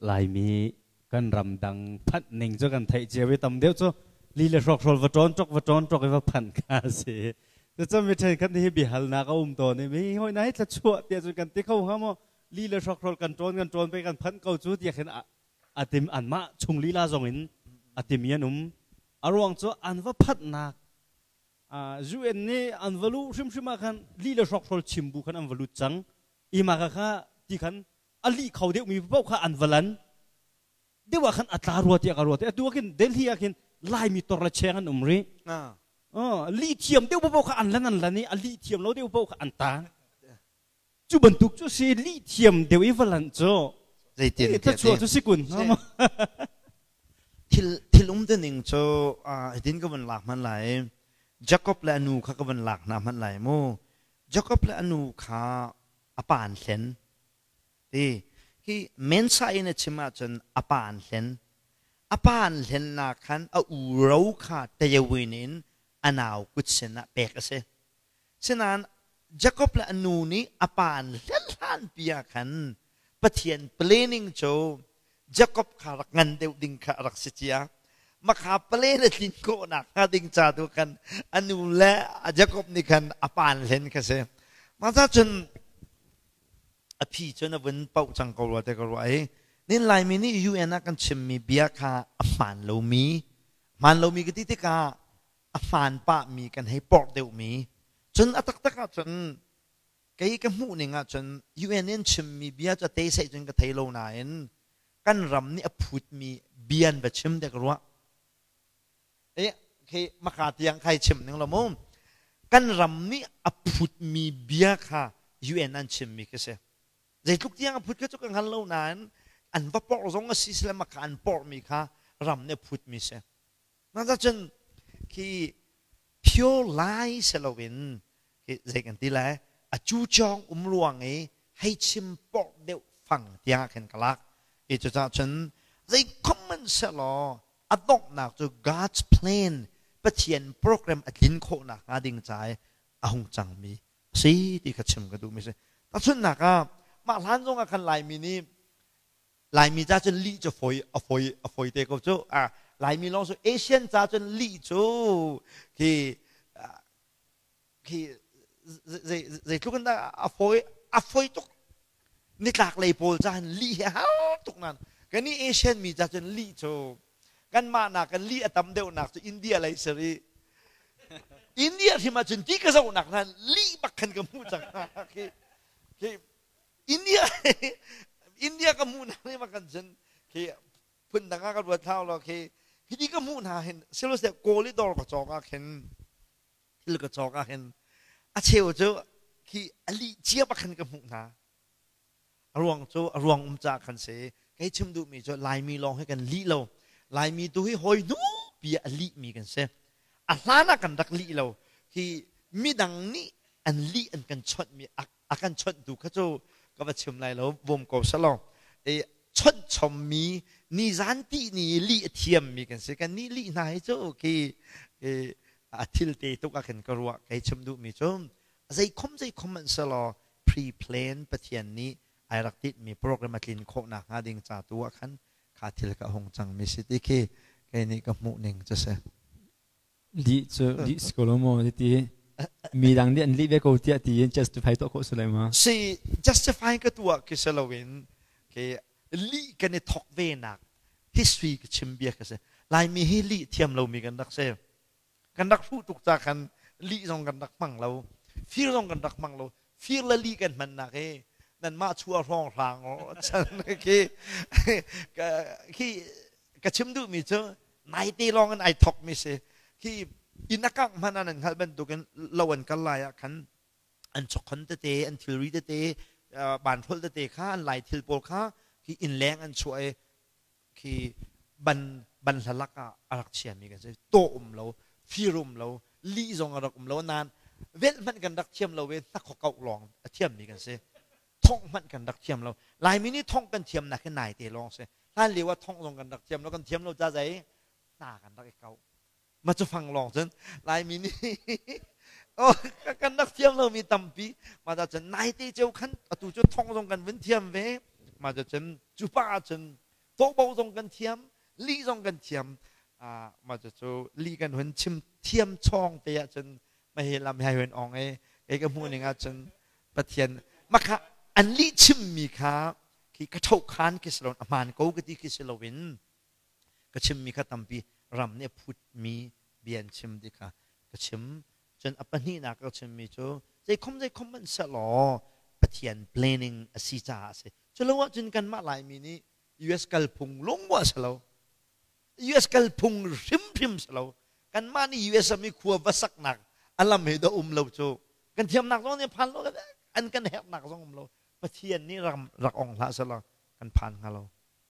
Laimi kan ramdang phanh ning cu kan theih cio i tam deuh cu li le hrawkhrol va ṭawn ṭok va ṭawn ṭok i va phanh kha a si. Cucun mi ṭhenkhat nih hi biahalnak a um tawn i mi hoi na hi thluachuah tiah cun kan ti kho hnga maw? Li le hrawkhrol kan ṭawn kan ṭawn pei kan phanh ko cu tiah khin a tim anmah chung lila zong in a timi an um. A ruang cu an va phanhnak UN nih an va luh hrimhrim ah khan li le hrawkhrol chim bu khan an va lut cang. I mah kha ti khan a lih kho deuhmi paoh kha an va lan deuh ah khan a tla rua tiah ka ruat. Atu ah khin Delhi ah khin Laimi tor le cheng an um rih. Lih thiam deuh paoh kha an lan an lan i a lih thiam lo deuh paoh kha an tang. Cu bantuk cu si lih thiam deuh i va lan cu zeitin thluachuah cu si kun hnga maw? Thil thil um ning cu hitin ka van lak hman lai. Jacob le a nu kha ka van lak hna hman lai mu. Jacob le a nu kha a pa an hlen. Ti hi mensa in a chim ahcun a pa an hlen. A pa an hlennak khan a u ro kha tayawin in a nau kut sin ah pek a si. Sinain Jakob le a nu nih a pa an hlen hlan pi ah khan Pathian planning cu Jakob kha rak ngan deuh ding kha a rak si cia. Makha plan a tlin khawhnak hnga ding ca tu khan a nu le Jakob nih khan a pa an hlen kha si. Mah cun a phi cun a vun pauh cang ko rua te ka ruah i nin Laimi nih UN ah kan chimmi bia kha a hmaan lomi hmaan lomi ka ti tikah a hmaan pahmi kan hei porh deuhmi cun a taktak ahcun kei ka hmuh ning ahcun UN in chimmi bia cu a te seh cun ka thei lo nain kan ram nih a phutmi bia an va chim te ka ruah. Eh, khi maka tiang khai chim ning lo mu. Kan ram nih a phutmi bia kha UN an chimmi khi si. Zeitluk tiang a phut kha cu ka hngal lo nain an va porh zong a si sile maka an porhmi kha ram nih a phutmi si. Mah cun khi pure lai si loin khi zei kan ti lai a cu cawng um ruang i hei chim porh deuh fang tiang ah khin ka lak. I cucaah cun zei common sehlaw a donghnak cu God's plan Pathian program a tlin khawh nakhnga ding ca i a hung cangmi a si ti kha chim ka duhmi si. Tahchunhnak ah mah hlan zong ah khan Laimi nih Laimi ca cun lih cu foi a foi a foi te ko cu. Laimi lawng cu Asian ca cun lih cu khi khi zeitluk in dah a foi a foi tuk. Nitlak lei pawl ca hin lih hi a har tuk nan kan i Asian mi ca cun lih cu kanmah nak kan lih a tam deuh nak cu India lei sari India hrim ah cun ti ka zoh nak nan lih bak khan ka hmuh cang khi khi India India ka hmuh nak nih kan cun khi phun dang ah ka ruat thau lo khi hi ti ka hmuh hna hin silose kawl i dawr ka cawk ah khin thil ka cawk ah hin a cheu cu khi a lih cia bak khan ka hmuh hna. A ruang cu a ruang um ca khan si. Kei chim duhmi cu Laimi lawng hi kan lih lo. Laimi tu hi hawi hnu pi a lihmi kan si. A hlan ah kan rak lih lo. Hi midang nih an lih an kan chonhmi a kan chonhtu kha cu ka va chim lai lo bawm ko selaw e chonh chommi nizan ti ni lih a thiammi kan si. Kan nih lih hna hi cu khi a thil te tuk ah khin ka ruah. Kei chim duhmi cu zeikhom zeikhom an selaw pre-plan Pathian nih ai rak tinhmi program a tlin khawh nakhnga ding ca tu ah khan kha thil ka hung cangmi si ti khi kei nih ka hmuh ning cu si. Lih cu lih si ko lo maw ti mi dang nih an lih ve ko tiah ti in justify tuah khawh si lai ma? Si, justify ka tuah khi si loin khi lih kan i thok ve nak history ka chim bia ka si. Laimi hi lih thiam lomi kan rak si. Kan rak hruh tuk ca khan lih zong kan rak hmang lo, fir zong kan rak hmang lo. Fir le lih kan hman nak hi nanmah chuah hrawng hrang chan khi khi ka chim duhmi cu naite lawng in ai thok mi si. Khi inn a kangh hmanh ah nan hngalh bantukin lo an kal lai ah khan an chokkhon tete, an thilri tete, banhrolh tete kha, an lai thil pawl kha khi inn leng an chuah i khi ban ban hlalak ah a rak chiami kan si. Tawh um lo, fir um lo, lih zong a rak um lo nain velh hmanh kan rak thiam lo i hnakhaw kauh lawng a thiammi kan si. Thongh hmanh kan rak thiam lo. Laimi nih thongh kan thiamnak hi naite lawng si. Hlan lio ah thongh zong kan rak thiam lo. Kan thiam lo ca zei hna kan rak i kauh. Ma cu fang lawng cun Laimi nih oh kan rak thiam lomi tampi. Ma cun naite ceu khan atu cu thongh zong kan vun thiam ve. Ma cun cu pa cun Tawbo zong kan thiam, li zong kan thiam. Mah cu li kan hun chim thiam chawng te ahcun mahi lam hai hun ong e kei ka hmuh ning ahcun Pathian makha an lih chimmi kha khi ka tho khan khi si lo a hmaan ko ka ti khi si loin ka chimmi kha tampi ram nih a phutmi bia an chim ti kha ka chim. Cun a pahnihnak ka chimmi cu zeikhom zeikhom hmanh sehlaw Pathian planning a si caah a si. Culo ahcun kanmah Laimi nih US kalphung lungmua si lo, US kalphung hrimhrim si lo. Kanmah nih US ram i khua va saknak a lam hi dah um lo cu. Kan thiamnak zong nih phan lo, an kan herhnak zong um lo. Pathian nih ram rak ong hlah selaw kan phan hnga lo.